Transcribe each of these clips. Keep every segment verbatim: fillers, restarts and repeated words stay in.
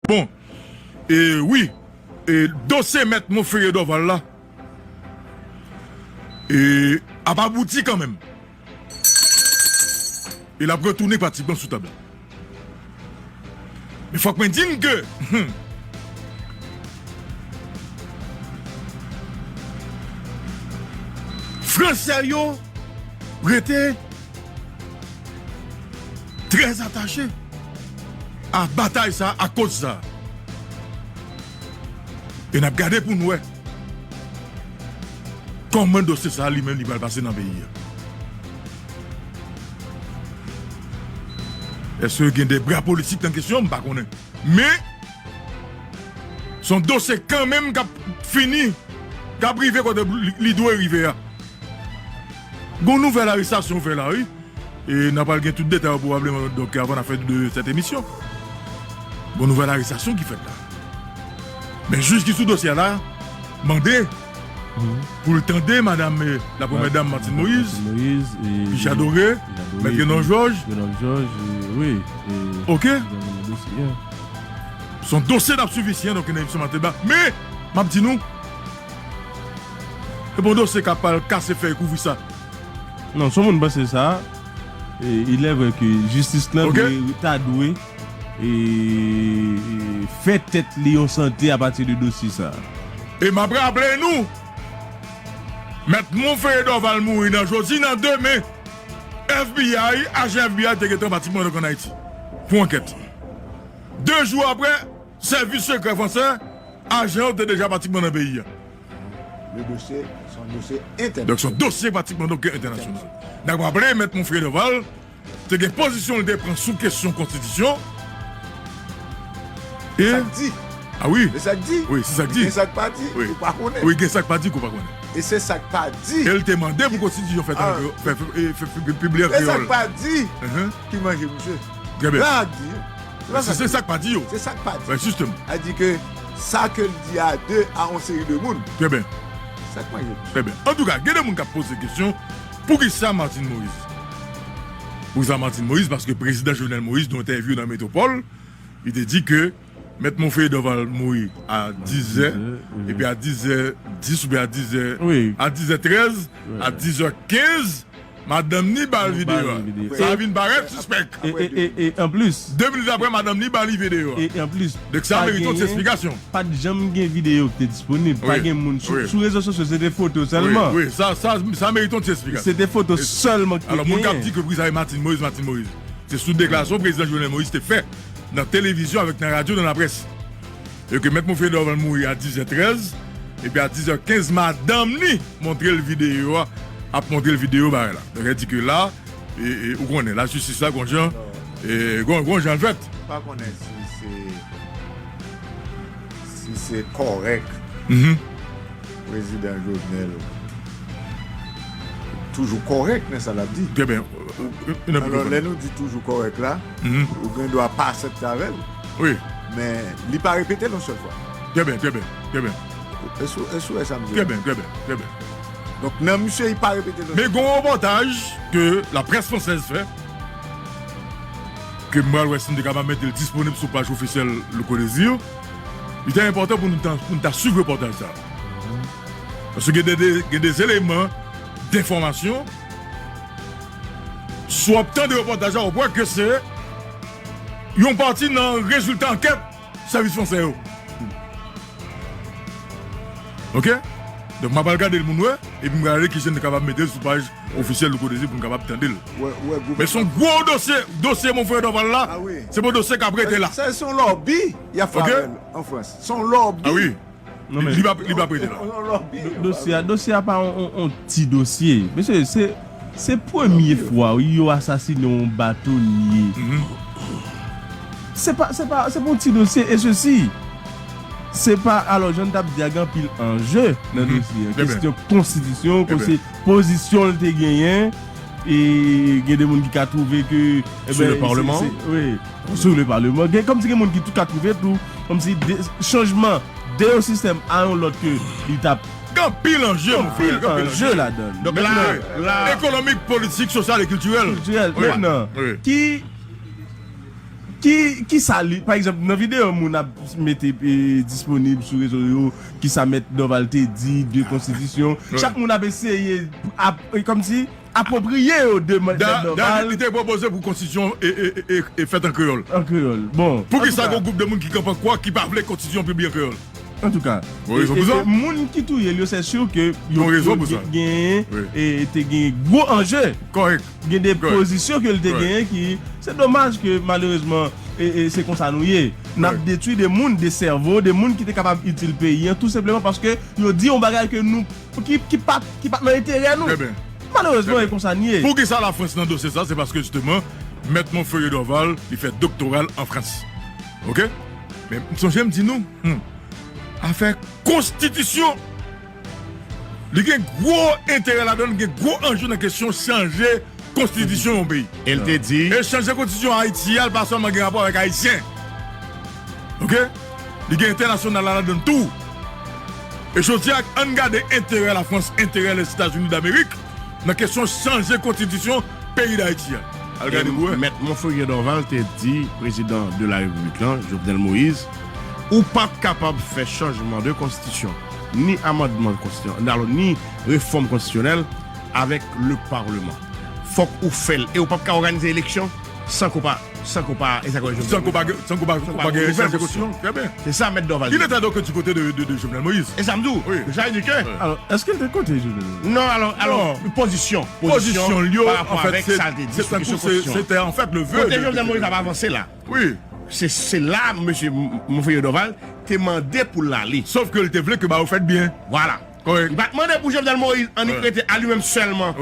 Bon, e wi, e dosye mèt Monferrier Dorval la, e ap abouti kanmenm. E l ap retounen pratikman sou tab la. Men fòk mwen di n ke, hmm, Fransè yo rete trè atache a batay sa, a koz sa. E n ap gade pou n wè kòman dosye sa li menm li pral pase nan peyi a. Èske gen de bra politik nan kesyon? M pa konnen. Men, se yon dosye kanmenm k ap fini, k ap rive kote li, li dwe rive a. Gon nouvèl arestasyon fè la, wi. E n a pral gen tout detay yo pwobableman, donk, avan n a fè de sèt emisyon. Gon nouvèl arestasyon ki fèt la. Men jij ki sou dosye a la, mande pou l tande madanm, eh, la premyè dam Martine Moïse, Richard Doré, Mèt Renan Georges. Renan Georges, eh, wi. Ok? Se yon dosye n ap swiv isi a, donk, nan emisyon Maten Deba. Men, m ap di nou, se pa yon dosye k ap al kase fèy kouvri sa. Non, si yon moun panse sa, e, il est vrai que jistis lan dwe, ta dwe, e, e, fè tèt li yon sante apati de dosye sa. E m ap raple nou, Mèt Monferrier Dorval mouri nan jodi, nan demen, F B I, ajan F B I te gentan pratikman ann Ayiti pou ankèt. De jou apre, sèvis sekrè fransè, ajan yo te deja pratikman nan peyi a. Le dossier, c'est un dossier international. Donk, se yon dosye pratikman, donk, entènasyonal. N ap raple, Mèt Monferrier Dorval te gen pozisyon li te pran sou kesyon konstitisyon. E sa k di. A wi. E sa k di. Wi, se sa k di. Gen sa k pa di, wi, ou pa konnen. Wi, gen sa k pa di, ou pa konnen. E se sa k pa di. E l te mande pou konstitisyon fèt an, fè, fè, fè, fè, pibliye an kreyòl. E sa k pa di ki manje misye. Trè byen. Sa k di. Se sa k pa di yo. Se sa k pa di. Ben, justement. Sa di ke sa ke l di a de, a yon seri de moun. Trè byen. Sa k manje misye. Trè byen. Antouka, gen de moun k ap poze kesyon, poukisa Martine Moïse? Poukisa Martine Moïse? Paske prezidan Jovenel Moïse, nan entèvyou nan Metropole, li te di ke Mèt Monferrier Dorval mouri a dizè, epi a dizè dis oubyen a dizè, a dizè trèz, a dizè kenz, madanm ni ba l videyo a. Sa vin parèt sispèk. E, e, e, e anplis, de minit apre, madanm ni ba li videyo a. E anplis, donk sa merite yon ti eksplikasyon. Pa t janm gen videyo ki te disponib. Pa gen moun sou, sou rezo sosyo, se te foto sèlman. Wi, wi, sa, sa, sa merite yon ti eksplikasyon. Se te foto sèlman ki te genyen. Alò, moun k ap di ke poukisa se Martine Moïse, Martine Moïse, se sou deklarasyon prezidan Jovenel Moïse te fè nan televizyon avèk nan radyo, nan laprès. E ke Mèt Monferrier Dorval mouri a dizè trèz, epi a dizè kenz, madanm ni montre l videyo a, ap montre l videyo bagay la. Donk, sa di ke la, e, e, ou konnen, lajistis la, gon jan, e, gon, gon jan l fèt. M pa konnen si se, si se kòrèk. Prezidan Jovenel toujou kòrèk nan sa l ap di. Trè byen. Alò, lè nou di toujou kòrèk la, ou gen dwa pa aksepte avè l. Wi. Men li pa repete l yon sèl fwa. Trè byen, trè byen, trè byen. Èske, èske w wè sa m di? Trè byen, trè byen, trè byen. Donk, nan misye, li pa repete l yon sèl fwa. Men gon repòtaj ke laprès fransèz fè, ke m pral wè si m te kapab mete l disponib sou paj ofisyèl Louko Désir. Li te enpòtan pou nou ta, pou nou ta swiv repòtaj sa. Paske gen de, de, gen de eleman denfòmasyon. Si w ap tande repòtaj la, w ap wè ke se yon pati nan rezilta ankèt sèvis fransè yo. Ok? Donk, m ap al gade l pou n wè, epi m gade kijan n kapab mete l sou paj ofisyèl Louko Désir pou n kapab tande l. Men se yon gwo dosye, dosye Monferrier Dorval la, se yon dosye k ap rete la. Sa, se yon lòbi y ap fè avè l an Frans. Se yon lòbi. A wi. Non, men li p ap, li p ap rete la. Dosye a, dosye a pa yon, yon, yon ti dosye. Mesye, se, se premye fwa, wi, yo asasinen yon batonye. Mhm. Se pa, se pa, se pa yon ti dosye, e sesi, se pa, alò, jan n t ap di a, gen anpil anje nan dosye an. Kesyon konstitisyon, konsi pozisyon l te genyen, e gen de moun ki ka twouve ke, sou le Parlement? Wi, sou le Parlement. Gen, kòmsi gen moun ki tou ka twouve tou, kòmsi chanjman de yon sistèm a yon lòt ke li t ap. Gen anpil anje, mon frè, gen anpil anje ladan. Donk la, la, ekonomik, politik, sosyal e kiltirèl. Kiltirèl. Mentnan, ki Ki, ki sa li, pa egzanp, nan videyo moun ap mete, e, disponib sou rezo yo, ki sa Mèt Dorval te di de konstitisyon, chak moun ap eseye, ap, e, kòmsi, apwopriye yo de Mèt Dorval. Dayè, li te pwopoze pou konstitisyon e, e, e, e, e fèt an kreyòl. An kreyòl. Bon. Poukisa gen yon gwoup de moun ki kanpe an kwa ki pa vle konstitisyon pibliye an kreyòl? Antouka, e, e, moun ki touye l yo, se si ke yo, yo gen, e, te gen gwo anje. Gen de pozisyon ke l te genyen ki, se domaj ke malerezman, e, e, se konsa nou ye. N ap detwi de moun, de sèvo, de moun ki te kapab itil peyi an, tou senpleman paske yo di yon bagay ke nou, ki, ki pa, ki pa nan enterè nou. Malerezman, e konsa n ye. Poukisa Lafrans nan dosye sa? Se paske jisteman, Mèt Monferrier Dorval, li fè doktora l an Frans. Oke? Men m sonje m di nou, hmm, afè konstitisyon, li gen gwo enterè ladan l, gen gwo anje nan kesyon chanje konstitisyon yon peyi. E l te di. E chanje konstitisyon Ayiti a, l pa sèlman gen rapò avèk Ayisyen. Oke? Li gen entènasyonal la ladan l tou. E jodi a, ann gade enterè Lafrans, enterè Lèzetazini Damerik nan kesyon chanje konstitisyon peyi Dayiti a. Al gade pou wè. Mèt Monferrier Dorval te di prezidan de la repiblik lan, Jovenel Moïse, ou p ap kapab fè chanjman de konstitisyon, ni amandman konstitisyon, alò, ni refòm konstitisyonèl avèk le Parlement. Fòk ou fè l. E ou p ap ka òganize eleksyon san ke w pa, san ke w pa, e sa k Jovenel Moïse. San ke w pa, san ke w pa gen chanje konstitisyon. Trè byen. Se sa Mèt Dorval di. Il était donc du côté de, de, de Jovenel Moïse. E sa m di w. Wi. Sa vle di ke. Alò, èske l te kote Jovenel Moïse? Non, alò, alò, pozisyon. Pozisyon l yo, pa rapò avèk sa l te di sou kesyon konstitisyon an. Se tankou se, se te, an fèt, le vœu de Jovenel Moïse ap avanse la. Wi. Se, se la, mesye M-, Monferrier Dorval te mande pou l ale. Sof ke l te vle ke bagay yo fèt byen. Vwala. Kòrèk. Li pa t mande pou Jovenel Moïse annik rete a li menm sèlman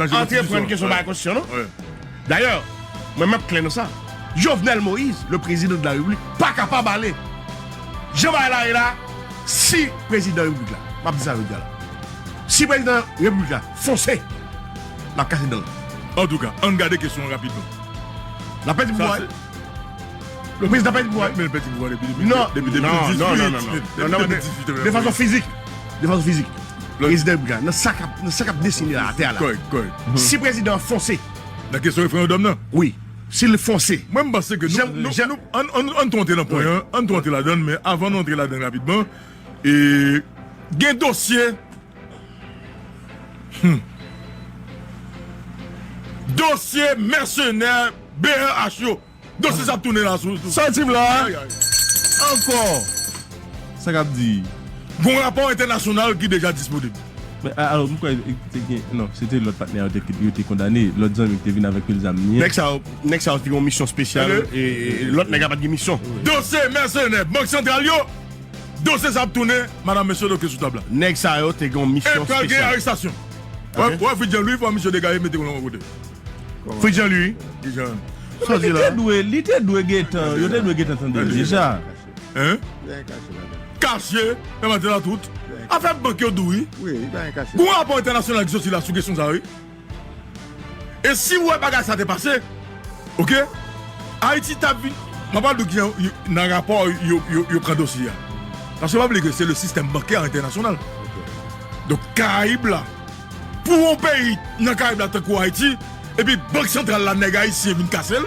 antreprann kesyon bagay konstitisyon, non? Dayè, mwen, m ap klè nan sa. Jovenel Moïse, le président de la République, pa kapab ale. Jan bagay la ye la, si prezidan repiblik la, m ap di sa jodi a la, si prezidan repiblik la fonse, l ap kase dan l. Antouka, ann gade kesyon an rapidman. L ap pèdi pouvwa. Le prezidan pèdi pouvwa. Men l pèdi pouvwa depi, depi, depi de mil dizuit. Non, non, non, non, non, non, non, de fason fizik. De fason fizik. Prezidan repiblik la, nan sa k ap, nan sa k ap desine la, atè a la. Kòrèk, kòrèk. Si prezidan an fonse. Nan kesyon referandòm nan? Wi. Si l fonse. Mwen, m panse ke nou, nou, nou, ann, ann, ann tou antre nan pwen an, ann tou antre ladan l, men avan nou antre ladan l rapidman, e, gen dosye, hmm, dosye mèsenè B R H yo. Dosye sa ap tounen la sou, sou. Sòti m la. Ay, ay. Ankò. Sa k ap di? Gon rapò entènasyonal ki deja disponib. Men, a-, alò, m kwè, e, te gen, non, se te lòt patnè yo te, yo te kondane, lòt zanmi ki te vin avèk pil zam li. Nèg sa yo, nèg sa yo te gen yon misyon espesyal, e, e, e lòt nèg la pa t gen misyon. Dosye mèsenè Bank Santral yo, dosye sa ap tounen, madanm, mesye, dosye sou tab la. Nèg sa yo te gen yon misyon espesyal. E pral gen arestasyon. Wè, wè, Fritz Jean Louis, fò misye degaje, mete l nan yon kote. Fritz Jean Louis. Kijan? Sa w di la? Li te dwe, li te dwe gentan, yo te dwe gentan tande l deja. Hein? Kache, mèt Maten Latout. Afè bank yo di w, wi. Wi, li pa gen kache. Gon rapò entènasyonal ki soti la sou kesyon sa, wi. E si w wè bagay sa te pase, oke? Ayiti t ap vin, m ap pale de kijan yo, nan rapò yo, yo, yo pran dosye a. Paske pa bliye ke se le sistèm bankè entènasyonal. Donk, Karayib la, pou yon peyi nan Karayib la tankou Ayiti, epi Bank Santral la, nèg ayisyen vin kase l,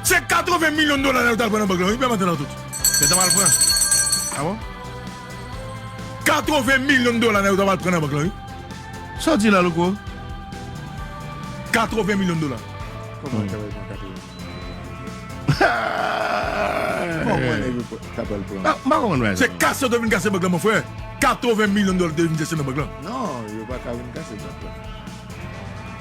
se katreven milyon dola nèg yo t al pran nan bank lan, wi, pè Maten Latout. Yo t al pran. A bon? Katreven milyon dola nèg yo t al pran nan bank lan, wi. Sa w di la, Louko? Katreven milyon dola. Kòman yo t al pran katreven milyon? Kòman nèg yo t ap pran? Ah, m pa konprann bagay sa. Se kase yo te vin kase bank lan, mon frè. Katreven milyon dola te vin kase nan bank lan. Non, yo pa ka vin kase bank lan.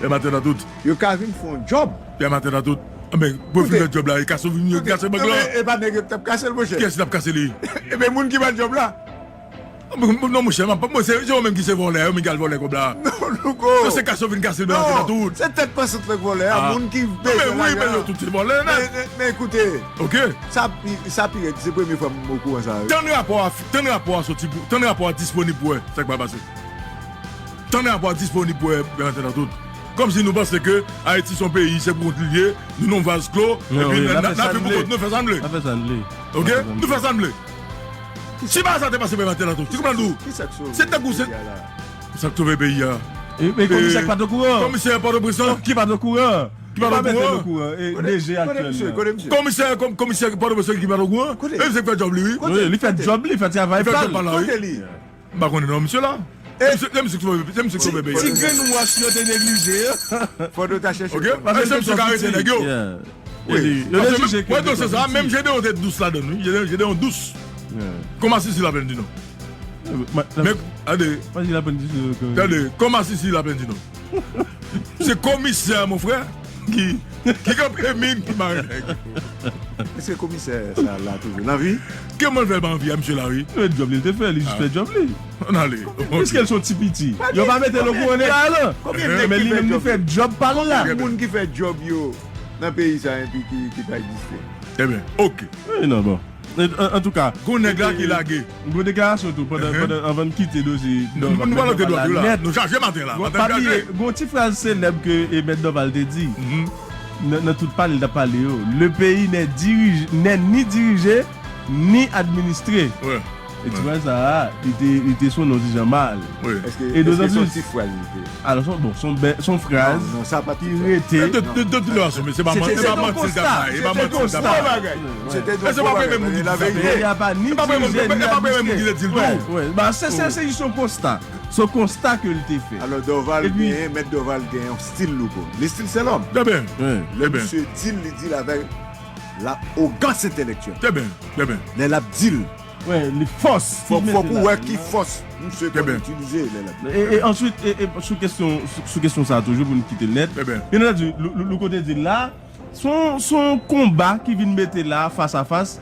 Pè Maten Latout. Yo ka vin fè yon djòb. Pè Maten Latout. Anben, pou yo fin fè djòb la, yo kase, yo vin kase bank lan. Anben, e pa nèg yo ki t ap kase l, monchè. Kiyès ki t ap kase li? Enben, moun ki ba l djòb la. Non, monchè, mwen, se yo menm ki se vòlè, yo menm ki al vòlè kòb la. Non, Louko. Se kase yo vin kase l, mete nan tout. Se tèt pansant lan k vòlè a, moun ki bezwen lajan. Men wi, men yo tout se vòlè nèt. Men koute, sa pi rèd, se premye fwa m okouran sa. Tann rapò a, tann rapò a soti, tann rapò a disponib pou wè sa k pral pase. Tann rapò a disponib pou wè, mete nan tout. Kòmsi nou panse ke Ayiti se yon peyi, se pou kont li ye, nou nan yon vaz klo, epi n ap viv pou kont nou, fè sa n vle. Ok? Nou fè sa n vle. Si bagay sa te pase, mete nan tout. Ki sa k sove peyi a la? Sa k sove peyi a. Men komisè ki pa t okouran. Komisè Pòtoprens lan. Ki pa t okouran. Ki pa t okouran. E DG aktyèl la. Komisè, komisè Pòtoprens ki pa t okouran. Men misye k fè djòb li, wi. Li fè djòb li, fè travay pa l. M pa konnen non misye la. Se misye k sove peyi a. Ti grenn wòch yo te neglije. Fò yo ta chèche. Ok? Paske se misye k arete nèg yo. Wi. Paske mwen dosye sa, menm Gedeon te dous ladan l, wi. Gedeon, Gedeon dous. Kòm Asisi la pèn di non. Men, gade. Gade, kòm Asisi la pèn di non. Se komisè, mon frè, ki, ki kanpe min, ki mare nèg. Èske komisè sa la toujou nan vi? Kòman l fè l pa anvi a misye la, wi? Djòb li l te fè, li jis fè djòb li. Ann ale. Piske l se yon ti piti. Yo pa mete l okouran de la, non. Men li menm li fè djòb pa l la. Konbyen moun ki fè djòb yo nan peyi sa epi ki, ki pa egziste? Ebyen, ok. Wi, non, bon. Antouka, gon nèg la ki lage. Gon deklarasyon tou, pandan, pandan, anvan n kite dosye Dorval, nou pa lòt dwa la nèt. Nou chaje maten la. Pa bliye, gon ti fraz selèb ke Mèt Dorval te di. Nan, nan tout pale l t ap pale yo. Le pays n'est dirigé, n'est ni dirigé, ni administré. E ti fraz sa a, li te, li te sonnen yon ti jan mal. E dozanplis, alò, se yon, bon, se yon bèl, se yon fraz ki rete. Se te yon konsta. Se te yon konsta. Peyi a pa ni dirije, ni administre. Se, se, se jis yon konsta. Se yon konsta ke l te fè. Alò, Dorval genyen, Mèt Dorval genyen yon stil, Louko. Le stil se lòm. Lè misye di l, li di l avèk la ogans entelektyèl. Trè byen, trè byen. Lè l ap di l. Wi, li fòs. Fòk, fòk ou wè ki fòs misye konn itilize lè l ap. E, e answit, e, e sou kesyon, sou, sou kesyon sa a toujou pou n kite l nèt. Byen antandi, Lou-, Lou-, Louko te di l la, se yon, se yon konba ki vin mete la fas a fas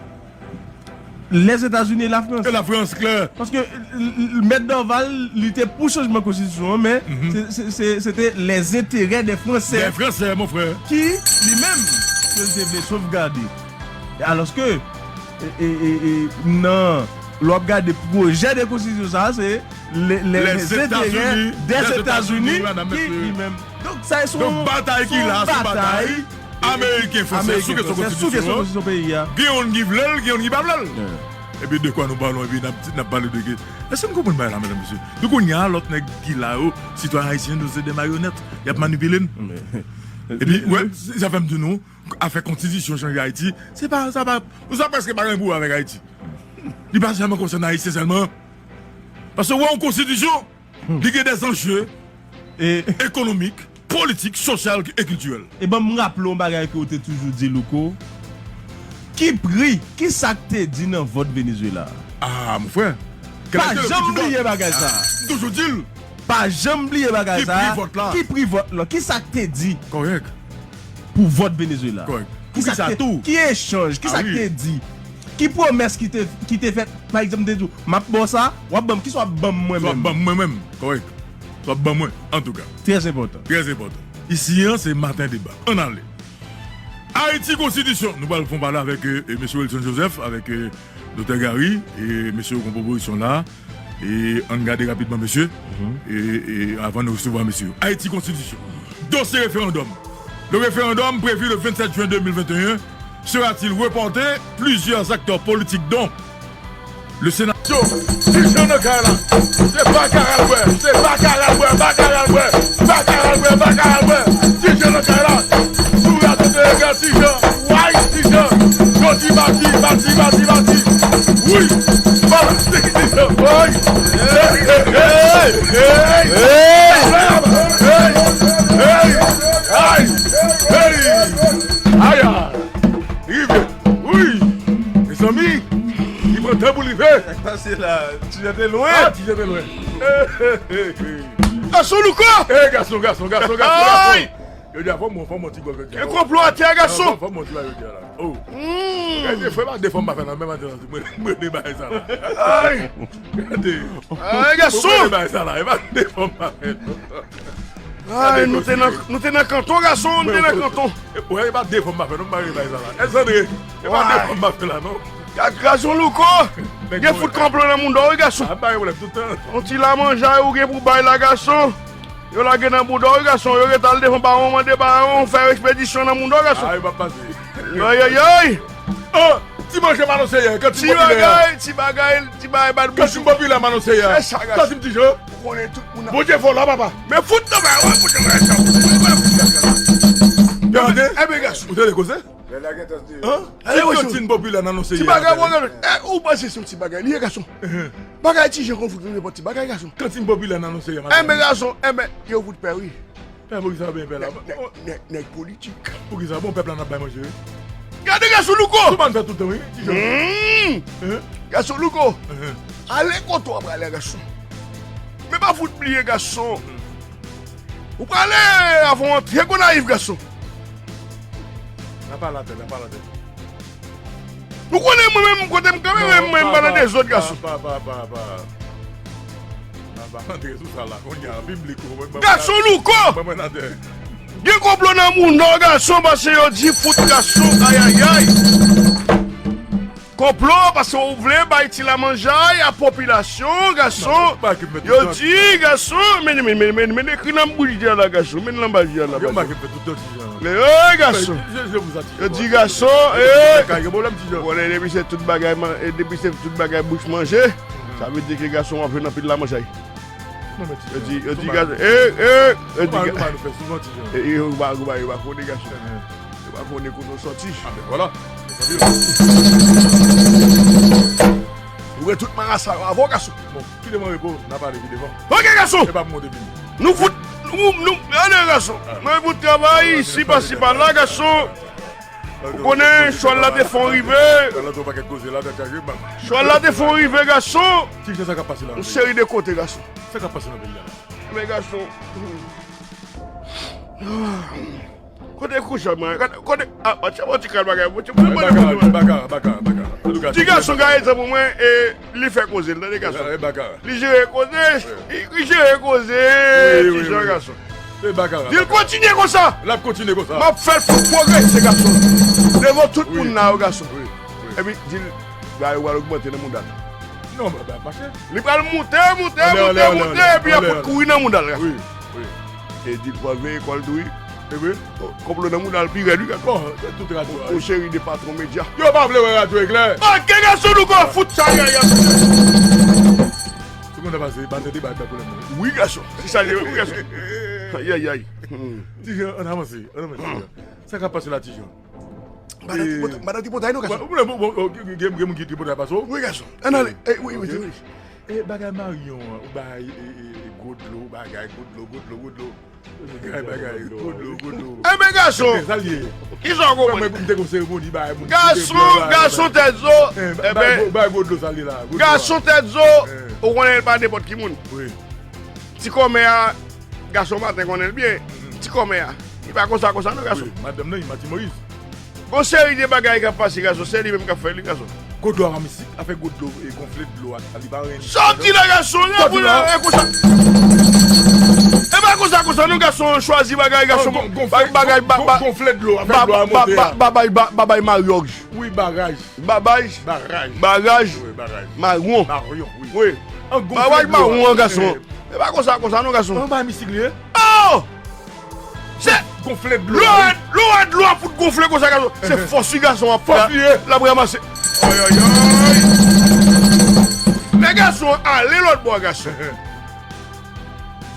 Lèzetazini e Lafrans. E Lafrans, klè. Paske l, l, Mèt Dorval, li te pou chanjman konstitisyon an, men se, se, se, se te les intérêts des Français. Des Français, mon frère. Ki, li menm, ke l te vle sovgade. Alòske, e, e, e, e, nan, lè w ap gade pwojè de konstitisyon sa a, se le, le, les intérêts des États-Unis ki li menm. Donk, sa e se yon batay ki la, se yon batay ameriken, fransè, sou kesyon konstitisyon peyi a. Gen youn ki vle l, gen youn ki pa vle l. Epi de kwa nou palon, epi n ap, n ap pale de ke. Èske n konprann bagay la, medam, mesye? Donk, kounye a, lòt nèg ki la yo, sitwayen ayisyen, nou se de mayonèt, y ap manipile n. Epi, wè, sa fè m di nou, afè konstitisyon chanje Ayiti, se pa, sa pa, sa prèske pa gen pou wè avèk Ayiti. Li pa sèlman konsène Ayisyen sèlman. Paske wè yon konstitisyon, li gen des enjeux économiques, politiques, sociaux et culturels. E ban m raple w yon bagay ke w te toujou di, Louko. Ki pri, ki sa k te di nan vòt Venezuela a? Ah, mon frè. Pa janm bliye bagay sa a. M toujou di l. Pa janm bliye bagay sa a. Ki pri vòt la? Ki pri vòt la? Ki sa k te di? Kòrèk. Pou vòt Venezuela. Kòrèk. Ki sa k te, ki echanj, ki sa k te di? Ki pwomès ki te, ki te fèt? Pa egzanp, te di w, "M ap ba w sa, w ap ban m, kisa w ap ban m mwen menm?" W ap ban m mwen menm. Kòrèk. W ap ban mwen, antouka. Trè enpòtan. Trè enpòtan. Isi an, se maten deba. Ann ale. Ayiti Konstitisyon. Nou pral fè yon pale avèk, e, e, mesye Wilson Joseph, avèk, e, Doktè Gary, e mesye yo gen pwopozisyon la, e ann gade rapidman, mesye, e, e avan nou resevwa mesye yo. Ayiti Konstitisyon. Dosye referandòm. Le référendum prévu le vingt-sept juin deux mille vingt et un sera-t-il reporté? Plusieurs acteurs politiques, dont le sénateur. Ti Jan nan kay la. Se baka al bwè, se baka al bwè, baka al bwè, baka al bwè, baka al bwè. Ti Jan nan kay la. Sou radyo Senegal, Ti Jan. Way, Ti Jan. Jodi, madi, madi, madi, madi. Wi. Bala, tiki, Ti Jan. Way. Hey, hey, hey, hey. Hey, hey, hey. Ay, hey. Aya. Rive. Wi. Mezanmi. Li pran tan pou li rive. Sa k pase la? Ti Jan te lwen. Ah, Ti Jan te lwen. Gason Louko! Eh, gason, gason, gason, gason, gason. Ay! Yo di a fò mwen, fò mwen ti gòl jodi a. Gen konplo atè, gason. Fò mwen ti la jodi a la. Oh. Gade, frè, pa de fwa m pa fè nan menm maten nan, mwen, mwen de bagay sa la. Ay! Gade. Ay, gason! Mwen de bagay sa la, e pa de fwa m pa fè non. Ay, nou te nan, nou te nan kanton, gason, nou te nan kanton. Wè, e pa de fwa m pa fè non, m pa de bagay sa la. Èl Sandre, e pa de fwa m pa fè la non. Ga-, gason Louko! Gen fout konplo nan mouda w, wi, gason. A, bay pwoblèm tout tan. Yon ti lamanjay ou gen pou bay la, gason. Yo lage nan bouda w, wi, gason. Yo ret al devan bawon, mande bawon fè ekspedisyon nan bouda w, gason. A, yo p ap pase. Ay, ay, ay! Oh, ti manje Manonseyè, kantin popilè a. Ti bagay, ti bagay, ti bagay, bat bouch. Kantin popilè Manonseyè a. Se sa, gason. Kantin ti Jan. Ou konnen tout moun nan. Bondye fò la, papa. Men fout nan bay, wè, fout nan bay, sa, fout nan bay, fout nan bay. Tande? Enben, gason. Ou tande koze? Lè la gen tan di. Hein? Ti kantin popilè nan Manonseyè a. Ti bagay, wè, gade. Eh, ou panse se yon ti bagay li ye, gason? Bagay ti Jan kon fout nenpòt ti bagay, gason. Kantin popilè nan Manonseyè, madanm. Enben, gason, enben, yo fout pè, wi. Pè, poukisa w byen pè la? Nèg, nèg, nèg, nèg politik. Poukisa? Bon, pèp la n ap bay manje, wi. Gade gason Louko! Sou bann fè tout tan, wi, ti Jan. Gason Louko! Ale kote w ap prale, gason. Men pa fout bliye, gason. Ou prale avè yon antre Gonayiv, gason. N ap pale atè, n ap pale atè. Nou konnen mwen menm, kote m kanpe, mwen, mwen, m pa nan dezòd, gason. Pa, pa, pa, pa. Pa, pa, antre sou sa la, kounye a, piblik ou, mwen, mwen, gason Louko! Mwen, mwen atè. Gen konplo nan moun, non, gason, paske yo di fout gason, ayayay. Konplo, paske ou vle bay ti lamanjay a popilasyon, gason. Yo di, gason, men, men, men, men, men, ekri nan bouch li a la, gason, men nan bouch li a la, gason. Yo di gason. Yo di gason, eh. Konnen depi se tout bagay, eh, depi se tout bagay bouch manje, sa vle di ke gason w ap jwenn anpil lamanjay. Yo di, yo di gason, eh, eh, yo di gason. Yo pa konnen gason. Yo pa konnen kote w sòti. Ou gen tout marasa yo avè w, gason. Bon, kite mwen repo, n a pale pi devan. Ok, gason! E pa pou monte vini. Nou fout, nou, nou, ale, gason. Mwen pou travay, si pa, si pa la, gason. Ou konnen, chwal la te fè w rive. Chwal la te fè w rive, gason. Yon seri de kote, gason. Sa k ap pase nan peyi a la? Men, gason. Kote kouch la, mwen? Kote, kote, ah, ah, ti, ti kal bagay, ti, ti bagay, bagay, bagay, bagay. Ti gason, gade egzanp pou mwen, e li fè koze l, tande gason. Li jere koze, li, li jere koze, ti jan gason. Di l kontinye konsa. L ap kontinye konsa. M ap fè l pwogrese, gason. Devan tout moun la yo, gason. Epi, di l, bagay yo pral ogmante nan mouda l. Non, bagay ap mache. Li pral moute, moute, moute, moute, epi y ap fout kouri nan mouda l, gason. Wi, wi. E di l pral veye kò l tou, wi. E vre? Konplo nan mouda l pi rèd, wi, gason. Bon, se tout radyo a, wi. Yon seri de patwon medya. Yo pa vle wè radyo eklè. Ok, gason, nou gon fout sa, ya, ya. Tout moun ap pase, batè deba, batè pwoblèm, wi. Wi, gason. Se sa, wi, gason. Ayayay. Ti Jan, ann avanse, ann avanse, Ti Jan. Sa k ap pase la, Ti Jan? Madan Tripotay, madan Tripotay, non, gason. Gen, gen, gen moun ki Tripotay pase w? Wi, gason. Ann ale. Eh, wi, wi, wi. E bagay Marion an, ou bay, e, e, e, gwo dlo, bagay, gwo dlo, gwo dlo, gwo dlo. Bagay, bagay, gwo dlo, gwo dlo. Enben, gason, sa l ye? Kisa w konprann? Mwen, mwen, m te gon seremoni, bay moun, gason, gason tèt zo. Enben, bay gwo dlo, sa l ye la, gwo dlo a. Gason tèt zo, ou konnen l pa nenpòt ki moun. Wi. Ti kòmè a, gason maten konnen l byen. Ti kòmè a. Li pa konsa, konsa, non, gason. Wi, madanm nan, li Mati Moyiz. Gon seri de bagay k ap pase, gason. Se li menm k ap fè li, gason. Gwo dlo a pa mistik, afè gwo dlo, e gonfle dlo a, li pa anyen. Sa w di la, gason, e konsa. E pa konsa, konsa, non, gason, chwazi bagay, gason. Bagay, ba, ba, gonfle dlo, afè dlo a monte a. Ba, ba, bay Maryòj. Wi, baraj. Babaj. Baraj. Baraj. Wi, baraj. Mawon. Mawon, wi. Wi. An gonfle dlo a. Baraj mawon an, gason. E pa konsa, konsa non, gason. An bagay mistik li ye. Oh! Se gonfle dlo a, wi. Lè w wè dlo a fout gonfle konsa, gason. Se fòs wi gason ap fè. Fòs li ye. L ap ranmase. Ay, ay, ay. Men gason ale lòt bò, gason.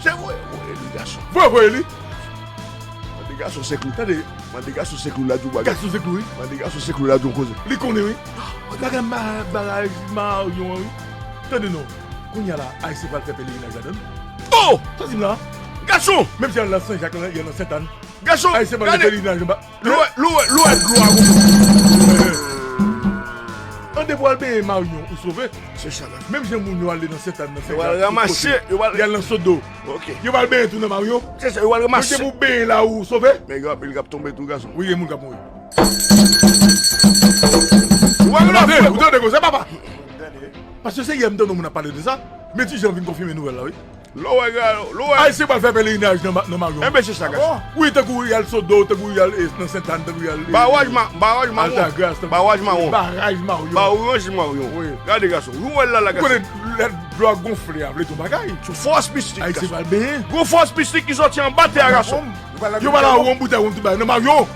Se voye, voye li, gason. Voye, voye li. Mande gason Senklou. Tande. Mande gason Senklou la di w bagay. Gason Senklou, wi. Mande gason Senklou la di w koze. Li konnen, wi. Bagay ma-, bagay Maryon an, wi. Tande non. Kounye a la, Ayisyen pral fè pelerinaj ladan l. Oh! Sa di m la? Gason! Menm si y al nan Sen Jak, y al nan Sentàn. Gason, Ayisyen pral fè pelerinaj anba. Lè w wè, lè w wè, lè w wè dlo a gonfle. An depi w al benyen Maryon, ou sove. Se sa, gason. Menm jan moun yo ale nan Sentàn, nan Sen Jak, yo pral ranmase, yo pral, y al nan Sodo. Ok. Yo pral benyen tou nan Maryon. Se sa, yo pral ranmase. Menm jan pou benyen la, ou sove. Men gen anpil k ap tonbe tou, gason. Wi, gen moun k ap mouri. Ou tande, ou tande konsa, papa? Paske se yè m tande moun ap pale de sa. Men Ti Jan vin konfime nouvèl la, wi. Lè w wè, lè w wè. Ayisyen pral fè pelerinaj nan ma-, nan Maryon. Enben, se sa, gason. Wi, tankou y al Sodo, tankou y al, eh, nan Sentàn, tankou y al, eh, Baraj Ma-, Baraj Mawon. Altagras, tankou Baraj Mawon. Baraj Mawon. Baraj Mawon. Wi. Gade, gason. Ou wè l la, la, gason. Ou konnen lè dlo a gonfle a, vle di yon bagay. Sou fòs mistik, gason. Ayisyen pral benyen. Gon fòs mistik ki sòti anba tè a, gason. Yo pral la wonm, boutèy wonm, tout bagay. Nan Maryon.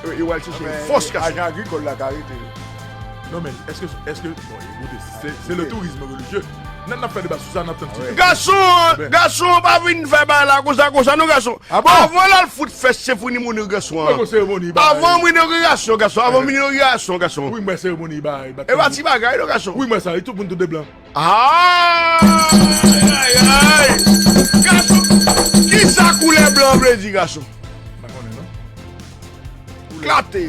Yo, yo al chèche fòs, gason. Ajan agrikòl la ka rete. Non, men, èske, èske, bon, ekoute, se, se le tourisme religieux. N ap, n ap fè deba sou sa, n ap tann ti jan. Gason, gason, pa vin fè bagay la konsa, konsa, non, gason. Ah bon? Avan l al fout fès, se pou ni moun gason an. Mwen, seremoni, ba, avan inogirasyon, gason, avan inogirasyon, gason. Wi, mwen, seremoni, ba, e pa ti bagay, non, gason. Wi, mwen, sa, e tout moun, tout de blan. Ay, ay, ay! Gason, kisa koulè blan vle di, gason? M pa konnen, non. Klate.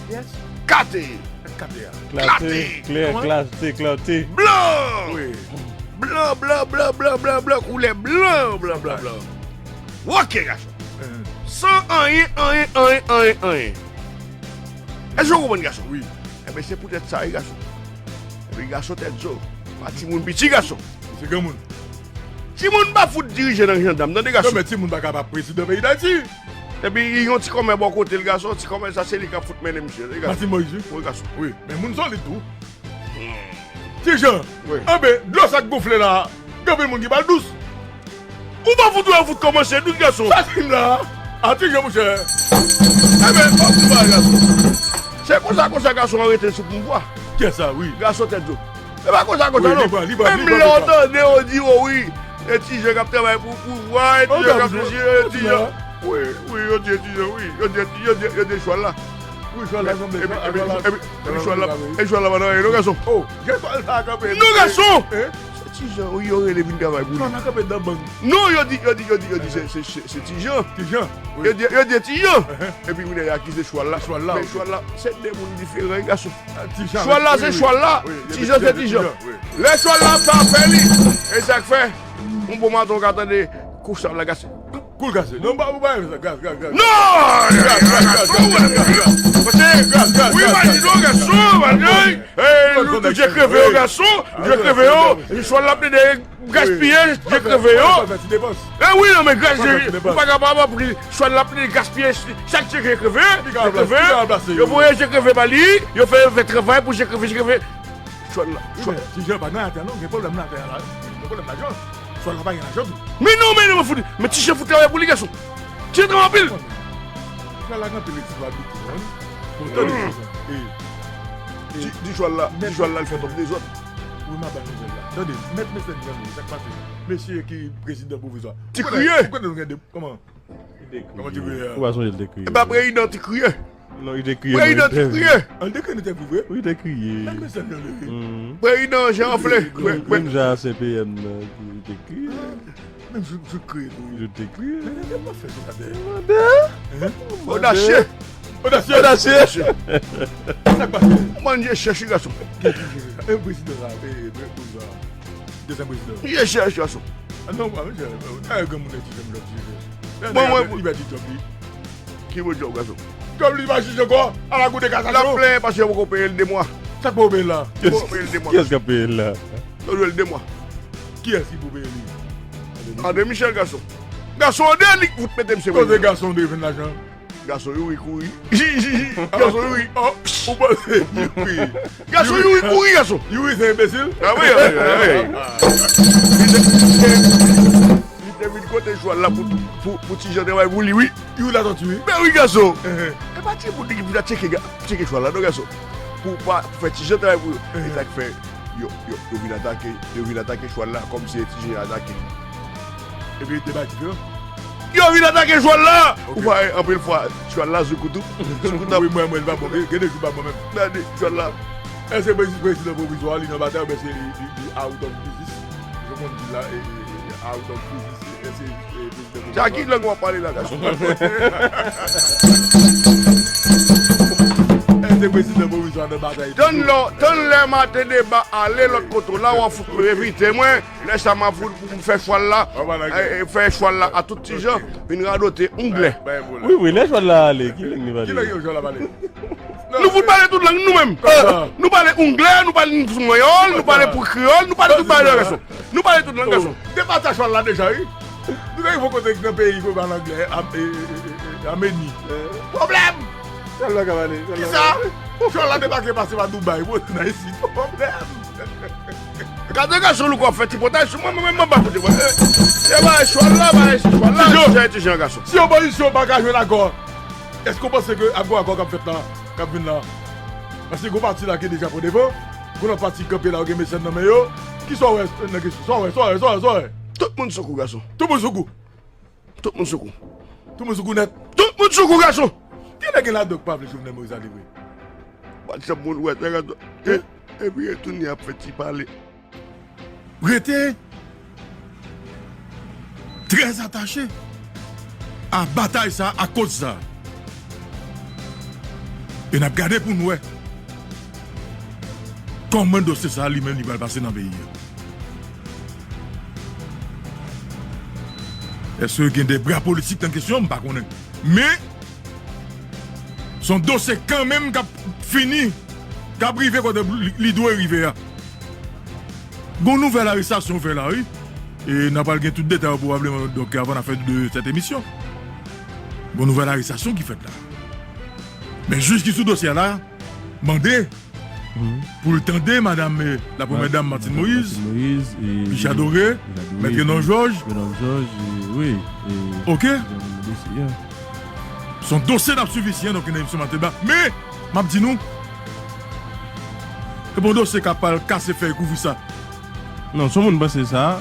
Yes. Kate. Kate a. Klate, klè, klate, klate. Blan! Wi. Blan, blan, blan, blan, blan, blan, koulè blan, blan, blan, blan. Ok, gason. San anyen, anyen, anyen, anyen, anyen. Èske w konprann, gason? Wi. Enben, se poutèt sa, wi, gason. Epi gason tèt zo, pa timoun piti, gason. Se granmoun. Timoun pa fout dirije nan jandam, tande, gason. Non, men timoun pa ka pa prezidan peyi Dayiti. Epi yon ti kòmè bò kote l, gason, ti kòmè sa se li k ap fout mennen misye, tande, gason. Martine Moïse, wi. Wi, gason. Wi, men moun solid tou. Ti Jan. Wi. Enben, dlo sa k gonfle la, gen anpil moun ki ba l dous. Ou pa fout wè, fout kòmanse dous, gason. Sa dim la. A, Ti Jan, monchè. Enben, fòk nou ba gason. Se konsa, konsa gason an rete sou pouvwa. Kè sa, wi. Gason tèt zo. Se pa konsa, konsa, non. Menm lè w tande yo di, o wi, e Ti Jan k ap travay pou pouvwa, e Ti Jan k ap flechi, e Ti Jan. Wi, wi, yo di e Ti Jan, wi. Yo di, yo di, yo di chwal la. Wi, chwal la sanble. Epi chwal la, e chwal la pa nan anyen, non, gason. O, gen chwal la kanpe. Non, gason. Se Ti Jan, wi, yo rele vin travay pou li. Non, nan kanpe nan bank. Non, yo di, yo di, yo di, yo di, se, se, se, se Ti Jan. Ti Jan, wi. Yo di, yo di Ti Jan. Epi kounye a y akize chwal la. Chwal la, men chwal la, se de moun diferan, wi, gason. Chwal la, se chwal la. Ti Jan, se Ti Jan. Lè chwal la fè afè li, e sa k fè, yon bon maten, w ka tande kou chwal la kase. Kou l kase. Non, pa, pa, pa, gaz, gaz, gaz. Non! Gaz, gaz, gaz, gaz, gaz, gaz. Paske, gaz, gaz, wi, gaz, imajine w, gason, bagay. Ey, nou tou je kreve yo, gason, je kreve yo. Chwal la plede gaspiye, je kreve yo. E wi, non, men gaz, ou pa kapab ap ri. Chwal la plede gaspiye, chak je kreve, je kreve. Yo voye je kreve ba li, yo fè, fè travay pou je kreve, je kreve. Chwal la, chwal. Ti Jan pa nan atè, non, gen pwoblèm nan atè a la, wi. Gen pwoblèm lajan. Chwal la pa gen lajan tou. Men non, men non, fout. Men Ti Jan fout travay pou li, gason. Ti Jan travay anpil. Chwal la gen anpil responsabilite, wi. Bon, tande, e, e, di, di chwal la, di chwal la, l fè twòp dezòd. Wi, m ap bay nouvèl la. Tande, mèt mesye Jan, sa k pase? Mesye ki prezidan pwovizwa. Ti Kriye. Ou konnen nou gen de, kòman? Kòman Ti Kriye a? Ou pa sonje l te kriye? E pa prezidan Ti Kriye. Non, li te kriye. Prezidan te kriye. An, li te kriye nan entèvyou vre? Wi, li te kriye. Gad mesye Jan leve. Prezidan Jan anfle. Menm jan ansyen P M nan, li te kriye. Menm Jout, Jout kriye tou, wi. Jout te kriye. Men, men, men, fè sa, tande. Odasye. Odasye. Odasye. Sa k pase? Mwen, je chèche gason. Gen ki jere sa? E prezidan sa, e, e, prezidan. Dezyenm prezidan. Je chèche gason. A non, pa, men, e, e, granmoun e ti jèn lòt jere. Bon, mwen, li pèdi djòb li. Ki bon djòb, gason? Djòb li pa jije ankò, a la Cour de cassation. L ap plenyen paske yo poko peye l de mwa. Sa k poko peye l la? Yo poko peye l de mwa. Kiyès k ap peye l la? Yo dwe l de mwa. Kiyès ki pou peye li? André Michel, gason. Gason André, li k fout mete misye. Kote gason André jwenn lajan? Gason Youri kouri. Gason Youri. Ou panse Youri? Gason Youri kouri, gason. Youri se enbesil? A wi, a wi, a wi. Li te, li te vin kote chwal la pou, pou, pou Ti Jan travay pou li, wi. Youri Latortue, wi. Men wi, gason. E pa ti moun ki pou ta tcheke, tcheke chwal la, non, gason. Pou pa, pou fè Ti Jan travay pou yo. E sa k fè, yo, yo, yo vin atake, yo vin atake chwal la, kòmsi se Ti Jan atake. Epi te bay diferan. Yo vin atake chwal la! Ou pa wè, anpil fwa, chwal la sou kout ou. Sou kout ap. Wi, mwen, mwen, li pa bon. Gen, gen de jou pa bon menm. Gade, chwal la. Èske prezi-, prezidan pwovizwa, li nan batay, oubyen se li, li, li out of business? Jan konn di la, e, e, e, out of business, e, èske, e, prezidan pwovizwa. Sa ki lang w ap pale la, gason? Èske prezidan pwovizwa nan batay? Tann lè, tann lè maten deba ale lòt kote la, w ap fout envite mwen. Lè sa m ap fout pou m fè chwal la, e, e, fè chwal la a tout Ti Jan, vin radote onglè. Wi, wi, lè chwal la ale, ki lang li pale? Ki lang chwal la pale? Nou fout pale tout lang nou menm. Nou pale anglè, nou pale espanyòl, nou pale pou kreyòl, nou pale tout bagay, gason. Nou pale tout lang, gason. Depatè chwal la deja, wi. Nou te rive yon kote nan peyi ki pale anglè, Ameni. Pwoblèm! Kisa? Chwal la debake pase pa Dubai, pou nan isit. Pwoblèm! Gade gason, nou konn fè tripotay sou mwen, mwen menm mwen pa kote mwen. Se bagay chwal la, bagay se chwal la, se ti jan gason. Si opozisyon pa ka jwenn akò, èske w panse ke ap gen akò k ap fèt la, k ap vin la? Paske gen pati la ki deja pran devan, gen lòt pati kanpe la, yo gen mesèn nan men yo. Kisa w wè nan kesyon? Sa w wè, sa w wè, sa w wè, sa w wè? Tout moun sou kou, gason. Tout moun sou kou. Tout moun sou kou. Tout moun sou kou nèt. Tout moun sou kou, gason. Genlè gen ladan k pa vle Jovenel Moïse ale vre. Pa t janm moun wè, nèg la, e, epi retounen ap fè ti pale. Rete trè atache a batay sa, a koz sa. E n ap gade pou n wè kòman dosye sa li menm li pral pase nan peyi a. Èske gen de bra politik nan kesyon? M pa konnen. Men, se yon dosye kanmenm k ap fini, k ap rive kote li, li dwe rive a. Gon nouvèl arestasyon fè la, wi. E n a pral gen tout detay yo pwobableman, donk, avan n a fè de sèt emisyon. Gon nouvèl arestasyon ki fèt la. Men jij ki sou dosye a la, mande pou l tande madanm, eh, la premyè dam Martine Moïse, Micha Doré, Mèt Renan Jòj. Ok? Se yon dosye n ap swiv isi, donk, nan emisyon maten ba. Men, m ap di nou, se pa yon dosye k ap al kase fèy kouvri sa. Non, si yon moun panse sa,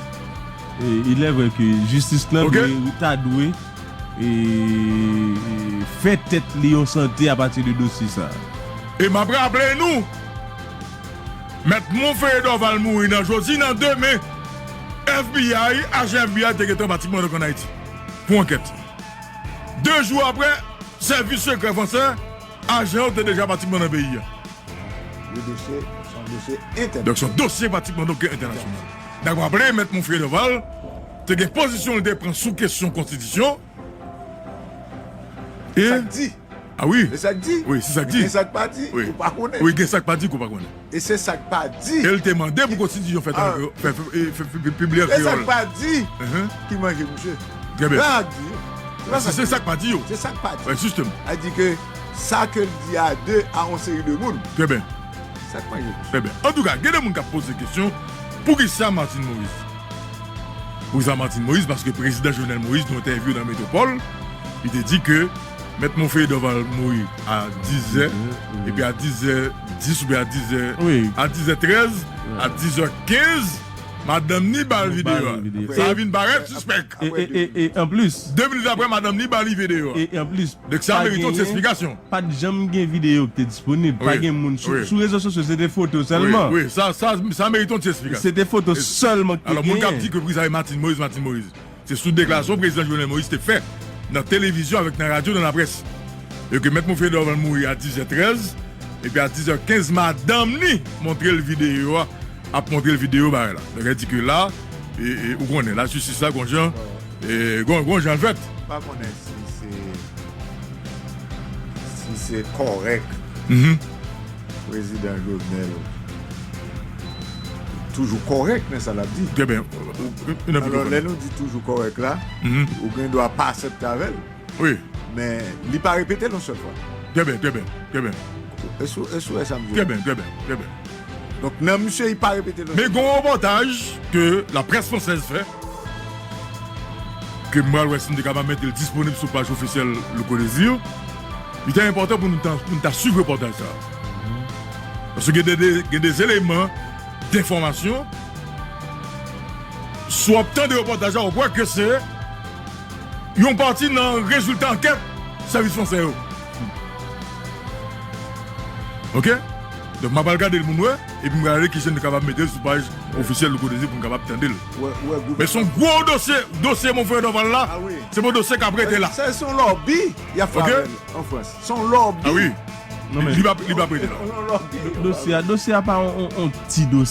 e, il est vrai que jistis lan dwe, ta dwe, e, e, fè tèt li yon sante apati de dosye sa. E m ap raple nou, Mèt Monferrier Dorval mouri nan jodi, nan demen, F B I, ajan F B I te gentan pratikman antre ann Ayiti pou ankèt. De jou apre, sèvis sekrè fransè, ajan yo te deja pratikman nan peyi a. Le dosye, se yon dosye entènasyonal. Donk, se yon dosye pratikman, donk, entènasyonal. N ap raple, Mèt Monferrier Dorval te gen pozisyon li te pran sou kesyon konstitisyon. E sa k di. A wi. E sa k di. Wi, se sa k di. Gen sa k pa di, wi, ou pa konnen. Wi, gen sa k pa di, ou pa konnen. E se sa k pa di. E l te mande pou konstitisyon fèt an, fè, fè, fè, fè, fè, pibliye an kreyòl. E sa k pa di ki manje misye. Trè byen. Sa k di. Se sa k pa di yo. Se sa k pa di. Wi, jisteman. A di ke sa ke l di a de, a yon seri de moun. Trè byen. Sa k manje misye. Trè byen. Antouka, gen de moun k ap poze kesyon, poukisa Martine Moïse? Poukisa Martine Moïse? Paske prezidan Jovenel Moïse, nan entèvyou nan Metropole, li te di ke Mèt Monferrier Dorval mouri a dizè, epi a dizè dis oubyen a dizè, a dizè trèz, a dizè kenz, madanm ni ba l videyo a. Sa vin parèt sispèk. E, e, e, e, anplis, de minit apre, madanm ni ba li videyo a. E, e anplis, donk sa merite yon ti eksplikasyon. Pa t janm gen videyo ki te disponib. Pa gen moun sou, sou rezo sosyo, se te foto sèlman. Wi, wi, sa, sa, sa merite yon ti eksplikasyon. Se te foto sèlman ki te genyen. Alò, moun k ap di ke poukisa se Martine Moïse, Martine Moïse. Se sou deklarasyon prezidan Jovenel Moïse te fè nan televizyon avèk nan radyo, nan laprès. E ke Mèt Monferrier Dorval mouri a dizè trèz, epi a dizè kenz, madanm ni montre l videyo a, ap montre l videyo bagay la. Donk, sa di ke la, e, e, ou konnen, lajistis la, gon jan, e, gon, gon jan l fèt. M pa konnen si se, si se kòrèk. Prezidan Jovenel toujou kòrèk nan sa l ap di. Trè byen. Alò, lè nou di toujou kòrèk la, ou gen dwa pa aksepte avè l. Wi. Men li pa repete l yon sèl fwa. Trè byen, trè byen, trè byen. Èske, èske w wè sa m di? Trè byen, trè byen, trè byen. Donk, nan misye, li pa repete l yon sèl fwa. Men gon repòtaj ke laprès fransèz fè, ke m pral wè si m te kapab mete l disponib sou paj ofisyèl Le Cours des Urnes. Li te enpòtan pou nou ta, pou nou ta swiv repòtaj sa a. Paske gen de, de, gen de eleman denfòmasyon. Si w ap tande repòtaj la, w ap wè ke se yon pati nan rezilta ankèt sèvis fransè yo. Ok? Donk, m ap al gade l pou n wè, epi m pral gade kijan n kapab mete l sou paj ofisyèl Le Cours des Urnes pou n kapab tande l. Men se yon gwo dosye, dosye Monferrier Dorval la, se yon dosye k ap rete la. Se, se yon lòbi y ap fè avè l an Frans. Se yon lòbi. A wi. Li p ap, li p ap rete la. Dosye a, dosye a pa yon, yon, yon ti dosye.